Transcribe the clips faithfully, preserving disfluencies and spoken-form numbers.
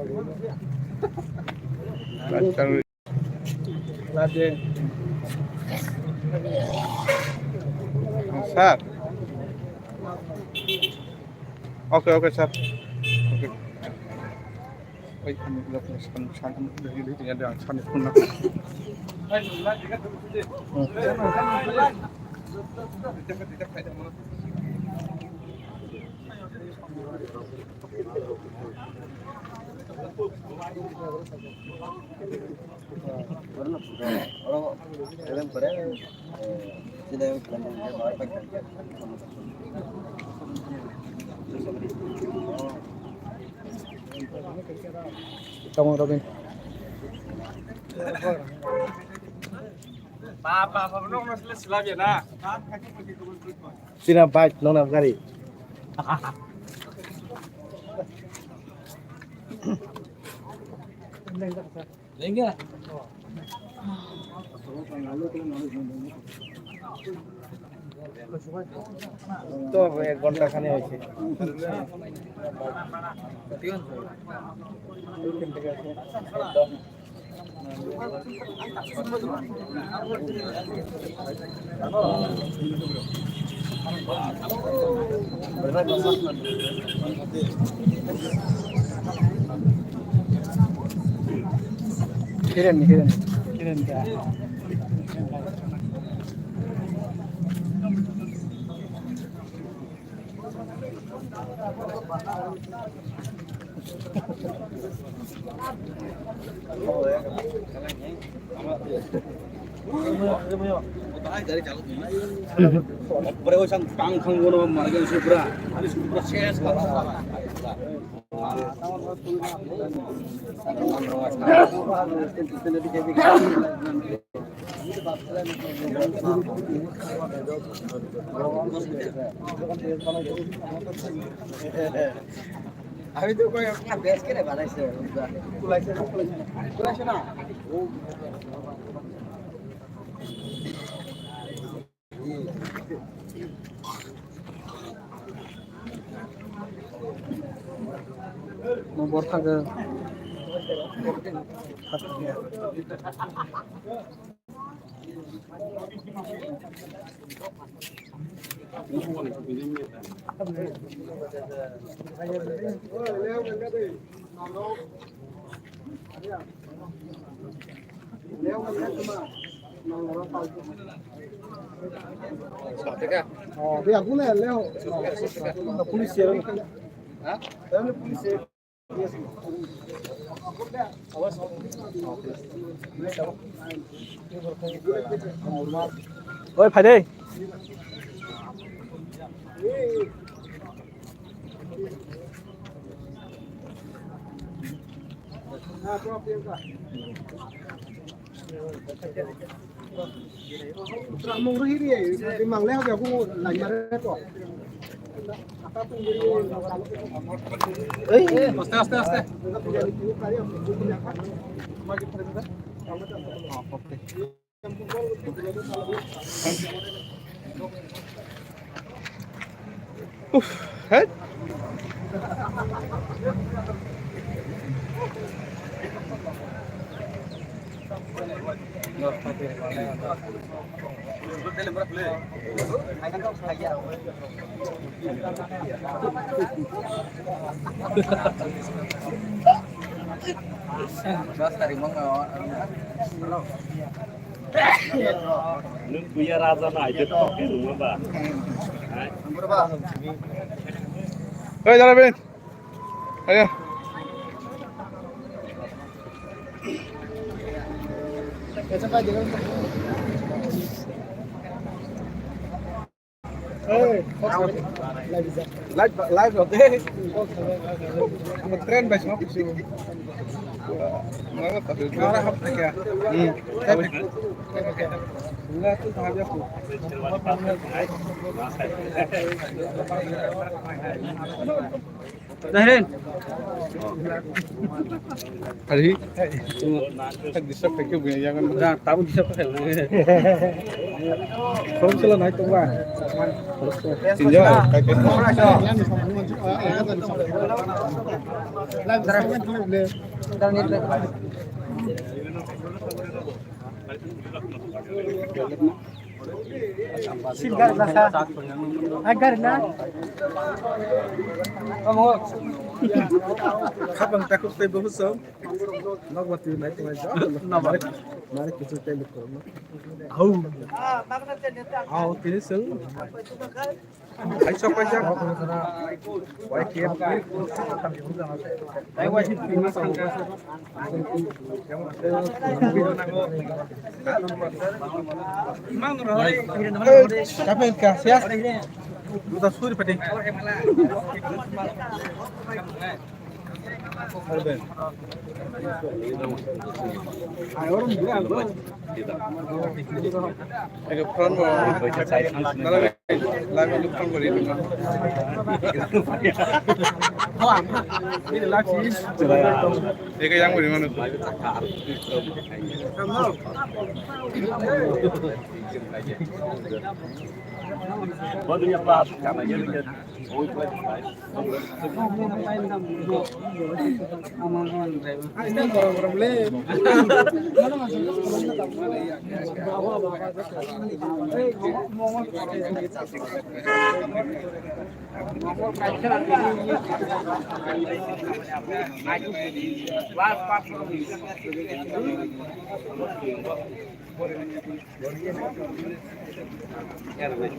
Sir. Okay, okay, sir. Okay. Wait, I'm looking at some, some, I'm looking at some, some, Tamo Robin. Ba, ba, ba, no, no, sila, sila, na. Sina bike, no, na, gari. তো এক ঘন্টা খানি হয়েছে। Kiran, kiran, kiran. আমি তো কই আপনার বেশ করে বানাইছে, কুলাইছে না, কুলাইছে না, কুলাইছে না। Mo bor thago. Oh, dia aku lah, Leo. Police ya. Hah? Police ya. Oi, phaidei. Aste, aste, aste. Uf, het. Nwng buya raja no aide to khe nungma ba. Hey, dara ben. Ayo. Live, live rok de. Ang train bai sma kusi. Mana tapi mana hap kya? Hmm. Enggak tuh sahaja tuh. Zahirin. Hari. Disturb khaikhe buya yagan. Ra, tabuk disturb khaikhe. Khoroksa nai tongba. Tinja. Habang takut tei bohusong. Nokbar twi nai tonglaijak. Nokbar. Nari kichu tei lukor. Hau. Hau, tini sung. Ai sok paisa. Y K F. Kapan ka siya? Duta suri pati. Ego front row. Live on the front row. Ego yang beri mana? Bodo ya pas, karena dia lihat.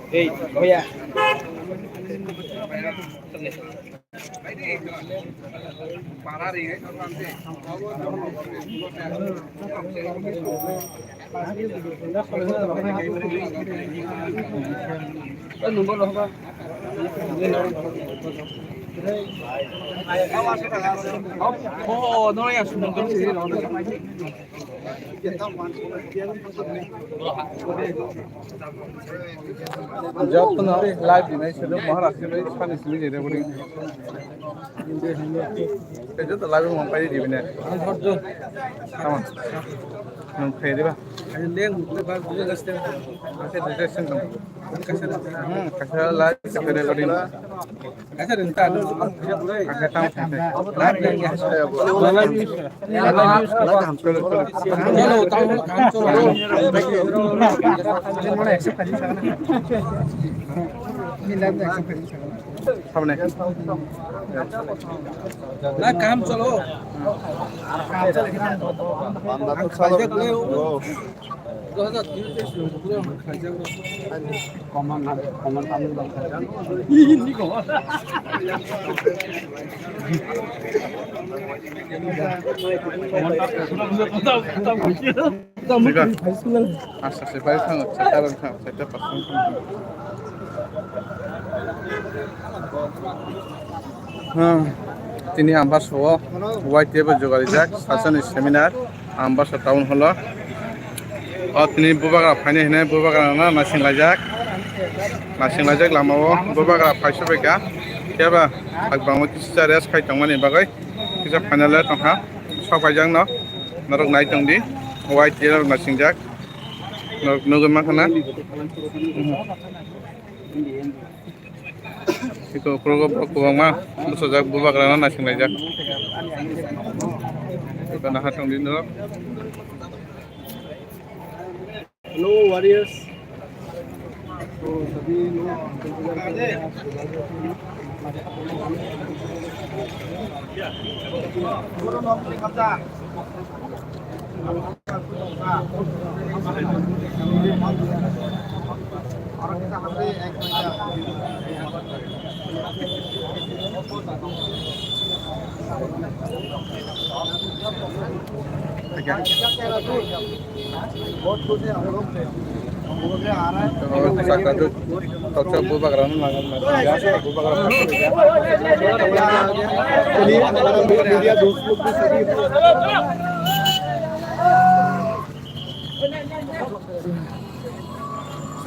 Hey, oh ya. Oh, no, ya, Jotono live dinai silo Maharaj silo sani simi jere buri. Joto live mo pai di bine. Tama. Nung pai di ba. Leng ba. Ase registration dong. Hmm, kasa live kasa recording. Na kam chalo. Banda to chalo. Tiga. Hasta se pai thango, se karon thango, se ta pasang thango. Hmm. Tini Ambasa o Y T F o jogarijak, sasani seminar, Ambasa town hall o. O tini bubagra phaini hinwi bubagra no naising laijak. Naising laijak lama o bubagra phaisu baikha. Keba hakbangma kisa rest khai tongmani bagwi kisa final o tongkha. Sok paijak no. Norok nai tong di. Y T F rok naisingjak. Norok nugwi mankha na. Iko ukrogo borok kwbangma bwsajak bubagrano naisinglaijak. Iko naha tongdi norok. Hello, warriors. तो सभी लोग Bubagra no nang, bubagra. चलिए, हमारा मीडिया दोस्त लोग भी सभी